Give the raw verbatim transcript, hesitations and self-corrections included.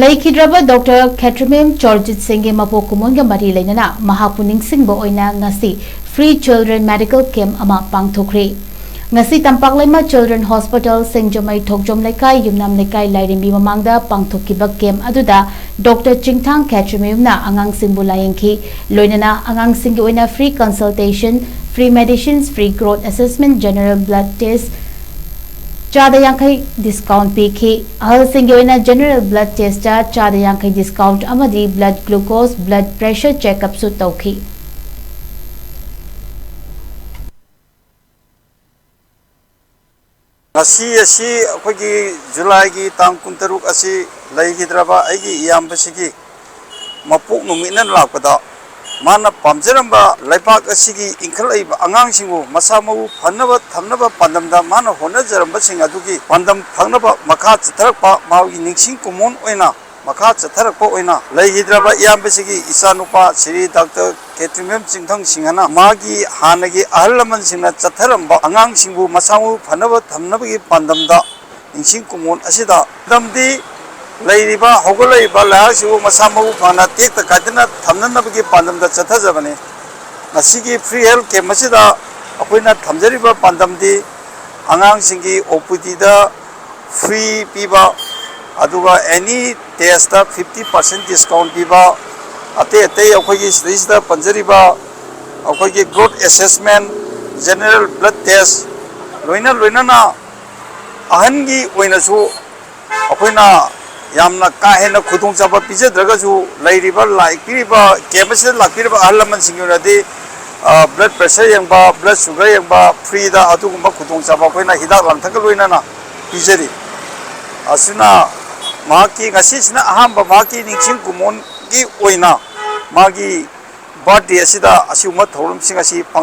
ꯂꯩꯈꯤꯗ꯭ꯔꯕ ꯗꯣꯛꯇꯔ ꯈꯦꯇ꯭ꯔꯤꯃꯌꯨꯝ ꯆꯣꯔꯖꯤꯠ ꯁꯤꯡꯒꯤ ꯃꯄꯣꯛ ꯀꯨꯝꯑꯣꯟꯒ ꯃꯔꯤ ꯂꯩꯅꯅ ꯃꯍꯥꯛꯄꯨ ꯅꯤꯡꯁꯤꯡꯕ ꯑꯣꯏꯅ ꯉꯁꯤ Free Children Medical Camp ꯑꯃ ꯄꯥꯡꯊꯣꯛꯈ꯭ꯔꯦ꯫ ꯉꯁꯤ ꯇꯝꯄꯥꯛ ꯂꯩꯃ Children Hospital, ꯁꯤꯡꯖꯃꯩ ꯊꯣꯛꯖꯣꯝ ꯂꯩꯀꯥꯏ, ꯌꯨꯝꯅꯥꯝ ꯂꯩꯀꯥꯏ ꯂꯥꯏꯔꯦꯝꯕꯤ ꯃꯃꯥꯡꯗ ꯄꯥꯡꯊꯣꯛꯈꯤꯕ camp ꯑꯗꯨꯗ ꯗꯣꯛꯇꯔ ꯆꯤꯡꯊꯥꯡ ꯈꯦꯇ꯭ꯔꯤꯃꯌꯨꯝꯅ ꯑꯉꯥꯡꯁꯤꯡꯕꯨ ꯂꯥꯌꯦꯡꯈꯤ꯫ ꯂꯣꯏꯅꯅ ꯑꯉꯥꯡꯁꯤꯡꯒꯤ ꯑꯣꯏꯅ free consultation, free medicines, free growth assessment, general blood test ꯆꯥꯗ ꯌꯥꯡꯈꯩ discount ꯄꯤꯈꯤ꯫ ꯑꯍꯜꯁꯤꯡꯒꯤ ꯑꯣꯏꯅ general blood test ꯆꯥꯗ ꯌꯥꯡꯈꯩ discount ꯑꯃꯗꯤ blood glucose, blood pressure check-up ꯁꯨ ꯇꯧꯈꯤ꯫ ꯉꯁꯤ ꯑꯁꯤ ꯑꯩꯈꯣꯏꯒꯤ ꯖꯨꯂꯥꯏꯒꯤ ꯇꯥꯡ ꯀꯨꯟꯇꯔꯨꯛ ꯑꯁꯤ ꯂꯩꯈꯤꯗ꯭ꯔꯕ ꯑꯩꯒꯤ ꯏꯌꯥꯝꯕꯁꯤꯒꯤ ꯃꯄꯣꯛ ꯅꯨꯃꯤꯠꯅ ꯂꯥꯛꯄꯗ, ꯃꯥꯅ ꯄꯥꯝꯖꯔꯝꯕ ꯂꯩꯕꯥꯛ ꯑꯁꯤꯒꯤ ꯏꯟꯈꯠꯂꯛꯏꯕ ꯑꯉꯥꯡꯁꯤꯡꯕꯨ ꯃꯁꯥ ꯃꯎ ꯐꯅꯕ ꯊꯝꯅꯕ ꯄꯥꯟꯗꯝꯗ ꯃꯥꯅ ꯍꯣꯠꯅꯖꯔꯝꯕꯁꯤꯡ ꯑꯗꯨꯒꯤ ꯄꯥꯟꯗꯝ ꯐꯪꯅꯕ ꯃꯈꯥ ꯆꯠꯊꯔꯛꯄ ꯃꯥꯒꯤ ꯅꯤꯡꯁꯤꯡ ꯀꯨꯝꯑꯣꯟ ꯑꯣꯏꯅ, ꯃꯈꯥ ꯆꯠꯊꯔꯛꯄ ꯑꯣꯏꯅ ꯂꯩꯈꯤꯗ꯭ꯔꯕ ꯏꯌꯥꯝꯕꯁꯤꯒꯤ ꯏꯆꯥꯅꯨꯄꯥ ꯁ꯭ꯔꯤ ꯗꯥꯛꯇꯔ ꯈꯦꯇ꯭ꯔꯤꯃꯌꯨꯝ ꯆꯤꯡꯊꯪ ꯁꯤꯡꯍꯅ ꯃꯥꯒꯤ ꯍꯥꯟꯅꯒꯤ ꯑꯍꯜ ꯂꯃꯟꯁꯤꯡꯅ ꯆꯠꯊꯔꯝꯕ ꯑꯉꯥꯡꯁꯤꯡꯕꯨ ꯃꯁꯥ ꯃꯎ ꯐꯅꯕ ꯊꯝꯅꯕꯒꯤ ꯄꯥꯟꯗꯝꯗ ꯅꯤꯡꯁꯤꯡ ꯀꯨꯝꯑꯣꯟ ꯑꯁꯤꯗ ꯂꯝꯗꯤ ꯂꯩꯔꯤꯕ ꯍꯧꯒꯠꯂꯛꯏꯕ ꯂꯩꯍꯥꯛꯁꯤꯕꯨ ꯃꯁꯥ ꯃꯎ ꯐꯅ ꯇꯦꯛꯇ ꯀꯥꯏꯗꯅ ꯊꯝꯅꯅꯕꯒꯤ ꯄꯥꯟꯗꯝꯗ ꯆꯠꯊꯖꯕꯅꯤ꯫ ꯉꯁꯤꯒꯤ free health camp ꯑꯁꯤꯗ ꯑꯩꯈꯣꯏꯅ ꯊꯝꯖꯔꯤꯕ ꯄꯥꯟꯗꯝꯗꯤ ꯑꯉꯥꯡꯁꯤꯡꯒꯤ O P D ꯗ free ꯄꯤꯕ, ꯑꯗꯨꯒ any test ꯇ fifty percent discount ꯄꯤꯕ, ꯑꯇꯩ ꯑꯇꯩ ꯑꯩꯈꯣꯏꯒꯤ ꯁꯤꯗꯩꯁꯤꯗ ꯄꯟꯖꯔꯤꯕ ꯑꯩꯈꯣꯏꯒꯤ growth assessment, general blood test, ꯂꯣꯏꯅ ꯂꯣꯏꯅꯅ ꯑꯍꯟꯒꯤ ꯑꯣꯏꯅꯁꯨ ꯑꯩꯈꯣꯏꯅ ꯌꯥꯝꯅ ꯀꯥ ꯍꯦꯟꯅ ꯈꯨꯗꯣꯡꯆꯥꯕ ꯄꯤꯖꯗ꯭ꯔꯒꯁꯨ, ꯂꯩꯔꯤꯕ ꯂꯥꯛꯄꯤꯔꯤꯕ camp ꯑꯁꯤꯗ ꯂꯥꯛꯄꯤꯔꯤꯕ ꯑꯍꯜ ꯂꯃꯟꯁꯤꯡꯒꯤ ꯑꯣꯏꯅꯗꯤ, ꯑ, blood pressure ꯌꯦꯡꯕ, blood sugar ꯌꯦꯡꯕ, free ꯗ ꯑꯗꯨꯒꯨꯝꯕ ꯈꯨꯗꯣꯡꯆꯥꯕ ꯑꯩꯈꯣꯏꯅ ꯍꯤꯗꯥꯛ ꯂꯥꯡꯊꯛꯀ ꯂꯣꯏꯅꯅ ꯄꯤꯖꯔꯤ꯫ ꯑꯁꯤꯅ ꯃꯍꯥꯛꯀꯤ ꯉꯁꯤꯁꯤꯅ ꯑꯍꯥꯟꯕ ꯃꯍꯥꯛꯀꯤ ꯅꯤꯡꯁꯤꯡ ꯀꯨꯝꯑꯣꯟꯒꯤ ꯑꯣꯏꯅ ꯃꯥꯒꯤ birthday ꯑꯁꯤꯗ ꯑꯁꯤꯒꯨꯝꯕ ꯊꯧꯔꯝꯁꯤꯡ ꯑꯁꯤ ꯄꯥꯡ-